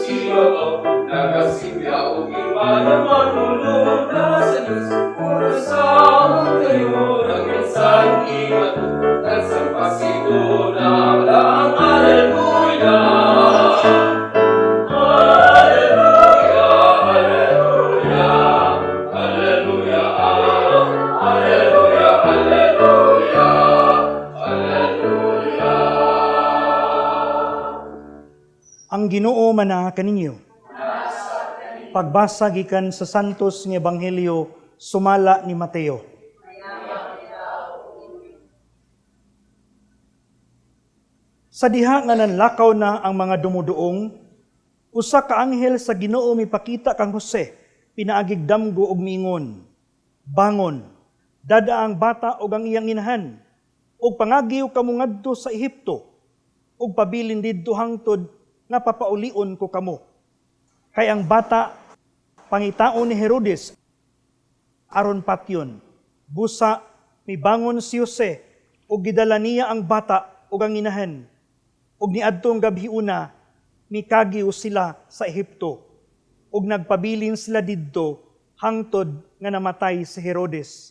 siya, nagasimba og iba manulunda sa Diyos, puro sa kayo, nagminsan ingat, nagsampasiguna lang, Hallelujah! Hallelujah, Hallelujah, Hallelujah, Hallelujah, Hallelujah, Hallelujah. Ang Ginoo manaa kaninyo. Pagbasa gikan sa Santos nga Ebanghelyo sumala ni Mateo. Sa diha nga nanlakaw na ang mga dumuduong, usa ka anghel sa Ginoo mipakita kang Jose, pinaagig damgo og miingon, "Bangon, dada ang bata og ang iyang inahan, ug pangagiw kamo ngadto sa Ehipto, ug pabilin didto hangtod nga papaulion ko kamo. Kay ang bata pangitaon ni Herodes aron patyon." Busa mibangon si Jose ug gidala niya ang bata ug ang inahan, ug niadtong gabhiuna mikagiw sila sa Ehipto, ug nagpabilin sila didto hangtod nga namatay si Herodes.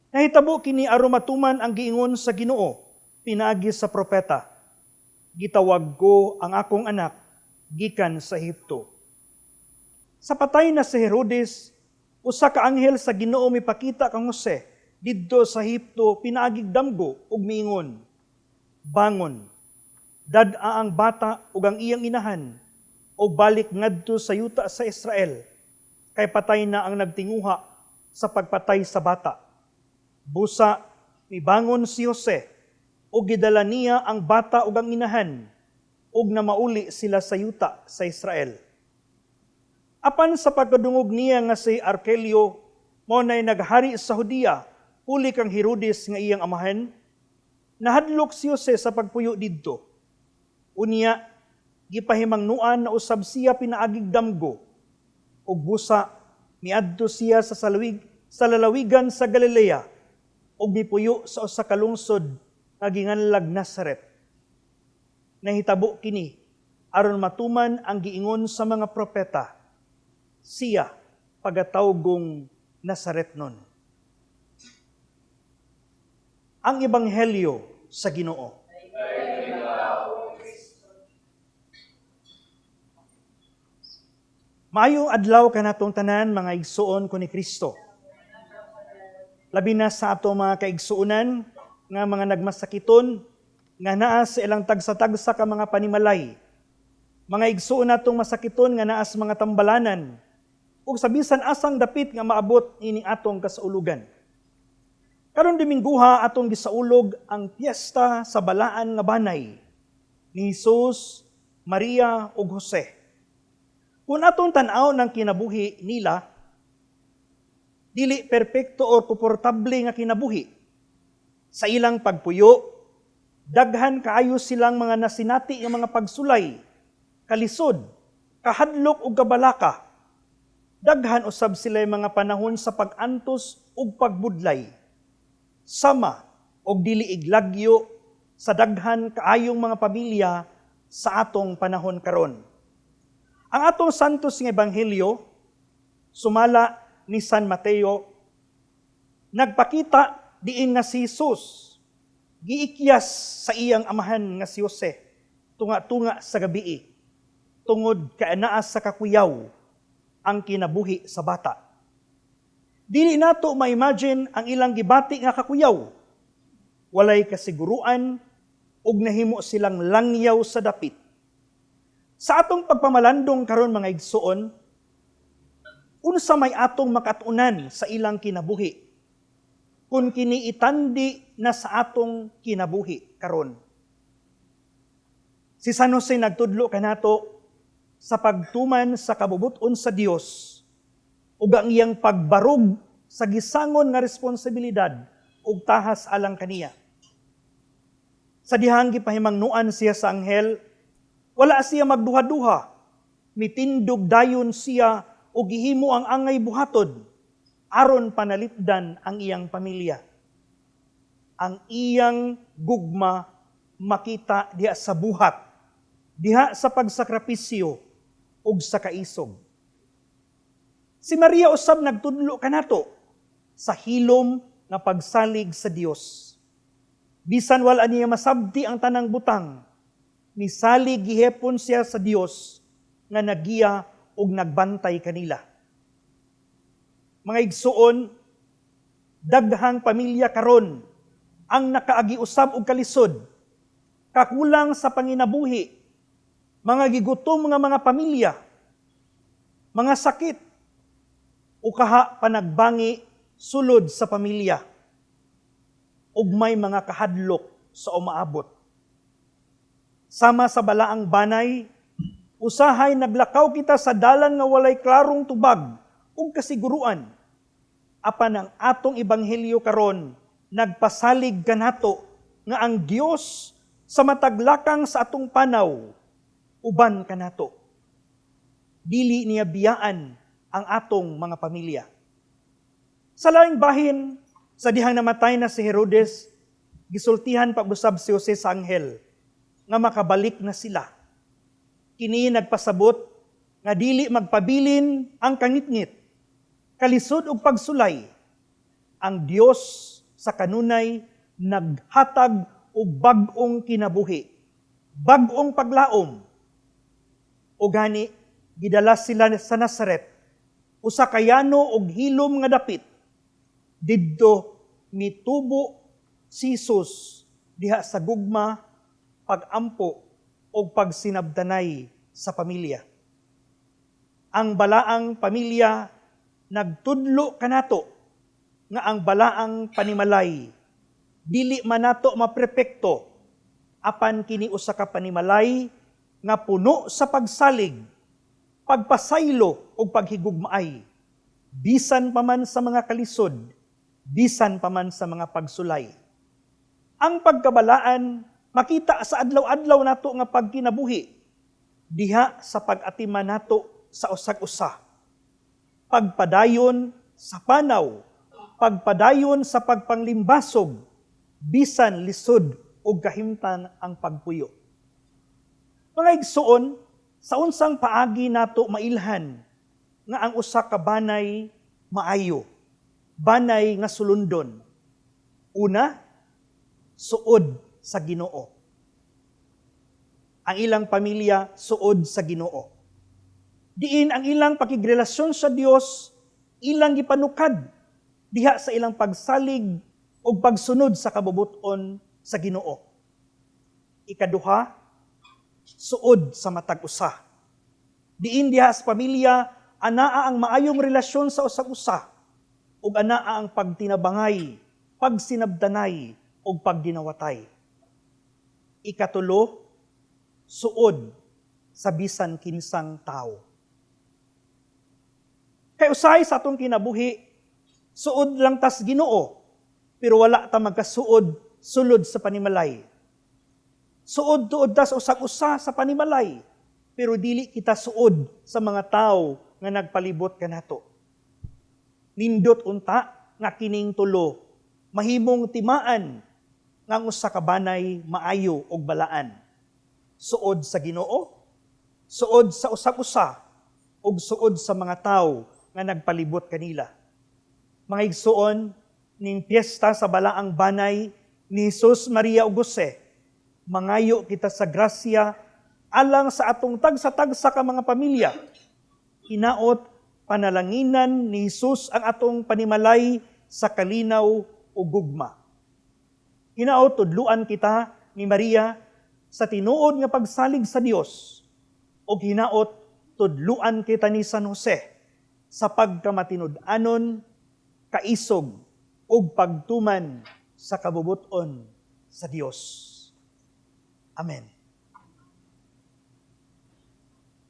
Nahitabo kini aron matuman ang giingon sa Ginoo pinaagi sa propeta, "Gitawag ko ang akong anak gikan sa Ehipto." Sa patay na si Herodes, usa ka anghel sa Ginoo mipakita kang Jose didto sa Ehipto pinaagig damgo ug miingon, "Bangon, dad-a ang bata ug ang iyang inahan ug balik ngadto sa yuta sa Israel, kay patay na ang nagtinguha sa pagpatay sa bata." Busa mibangon si Jose ug gidala niya ang bata ug ang inahan ug namauli sila sa yuta sa Israel. Apan sa pagkadungog niya nga si Arkelio mao nay naghari sa Judea puli kang Herodes nga iyang amahan, nahadlok si Jose sa pagpuyo didto. Unya, gipahimangnuan na usab siya pinaagig damgo, ug busa miadto siya sa lalawigan sa Galilea ug mipuyo sa usa ka lungsod nga ginganlag Nazaret. Nahitabo kini aron matuman ang giingon sa mga propeta, "Siya pagatawgong Nazaretnon." Ang Ebanghelyo sa Ginoo. Maayong adlaw kanatong tanan, mga igsuon ko ni Kristo. Labi na sa ato mga kaigsuonan nga mga nagmasakiton nga naa sa ilang tagsa-tagsa ka mga panimalay. Mga igsuon natong masakiton nga naa sa mga tambalanan ug sa bisan asang dapit nga maabot ini atong kasaulugan. Karon Domingguha atong gisaulog ang piyesta sa balaan nga banay ni Jesus, Maria ug Jose. Kung atong tan-aw ng kinabuhi nila, dili perpekto or komportable nga kinabuhi. Sa ilang pagpuyo, daghan kaayo silang mga nasinati nga mga pagsulay, kalisod, kahadlok ug kabalaka. Daghan usab sila mga panahon sa pag-antos ug pagbudlay. Sama og dili iglagyo sa daghan kaayong mga pamilya sa atong panahon karon. Ang atong Santos nga Ebanghelyo sumala ni San Mateo nagpakita diin nga si Jesus giikyas sa iyang amahan nga si Jose tunga-tunga sa gabii tungod kay anaa sa kakuyaw ang kinabuhi sa bata. Dili nato ma-imagine ang ilang gibati nga kakuyaw. Walay kasiguruan ug nahimo silang langyaw sa dapit. Sa atong pagpamalandong karon, mga igsuon, unsa may atong makatunan sa ilang kinabuhi kung kini itandi na sa atong kinabuhi karon? Si San Jose nagtudlo kanato sa pagtuman sa kabubut-on sa Dios ug ang iyang pagbarog sa gisangon nga responsibilidad ug tahas alang kaniya. Sa dihang gipahimangnuan siya sa anghel, wala siya magduha-duha. Mitindog dayon siya ug gihimo ang angay buhaton aron panalipdan ang iyang pamilya. Ang iyang gugma makita diha sa buhat, diha sa pagsakripisyo, ug sa kaisog. Si Maria usab nagtudlo kanato sa hilom nga pagsalig sa Dios. Bisan wala niya masabti ang tanang butang, misalig gihapon siya sa Dios nga nagiya ug nagbantay kanila. Mga igsuon, daghang pamilya karon ang nakaagi usab og kalisod, kakulang sa panginabuhi, mga gigutom nga mga pamilya, mga sakit, o kaha panagbangi sulod sa pamilya, ug may mga kahadlok sa umaabot. Sama sa balaang banay, usahay naglakaw kita sa dalan nga walay klarong tubag ug kasiguruan. Apan ang atong ebanghelyo karon nagpasalig kanato nga ang Dios sa matag lakang sa atong panaw uban kanato. Dili niya biyaan ang atong mga pamilya. Sa laing bahin, sa dihang namatay na si Herodes, gisultihan pag-usab si Jose sa anghel nga makabalik na sila. Kini nagpasabot nga dili magpabilin ang kangitngit, kalisod ug pagsulay. Ang Dios sa kanunay naghatag og bag-ong kinabuhi, bag-ong paglaom. O gani gidala sila sa Nazaret, usa ka yano og hilom nga dapit. Didto mitubo si Jesus diha sa gugma, pagampo o pagsinabtanay sa pamilya. Ang balaang pamilya nagtudlo kanato nga ang balaang panimalay dili man nato maperpekto, apan kini usa ka panimalay nga puno sa pagsalig, pagpasaylo ug paghigugmaay, bisan pa man sa mga kalisod, bisan pa man sa mga pagsulay. Ang pagkabalaan makita sa adlaw-adlaw nato nga pagkinabuhi, diha sa pag-atiman nato sa usag-usa. Pagpadayon sa panaw, pagpadayon sa pagpanglimbasog, bisan lisod o kahimtan ang pagpuyo. Mga igsuon, sa unsang paagi nato mailhan nga ang usa ka banay maayo, banay nga sulundon? Una, suod sa Ginoo. Ang ilang pamilya suod sa Ginoo. Diin ang ilang pakigrelasyon sa Dios ilang gipanukad diha sa ilang pagsalig o pagsunod sa kabubut-on sa Ginoo. Ikaduha, suod sa matag usa. Diin diha sa pamilya anaa ang maayong relasyon sa usag-usa ug anaa ang pagtinabangay, pagsinabtanay ug pagdinawatay. Ikatulo, suod sa bisan kinsang tao. Kay usahay sa atong kinabuhi, suod lang tas Ginoo, pero wala ta magkasuod sulod sa panimalay. Suod tuod tas usag-usa sa panimalay, pero dili kita suod sa mga tao nga nagpalibot kanato. Nindot unta nga kining tulo mahimong timaan nga ang usa ka banay maayo og balaan. Suod sa Ginoo, suod sa usag-usa, ug suod sa mga tao nga nagpalibot kanila. Mga igsuon, ning piyesta sa balaang banay ni Jesus, Maria ug Jose, mangayo kita sa grasya alang sa atong tagsa-tagsa ka mga pamilya. Hinaot panalanginan ni Jesus ang atong panimalay sa kalinaw ug gugma. Hinaot tudluan kita ni Maria sa tinuod nga pagsalig sa Dios, ug hinaot tudluan kita ni San Jose sa pagkamatinud-anon, kaisog ug pagtuman sa kabubut-on sa Dios. Amen.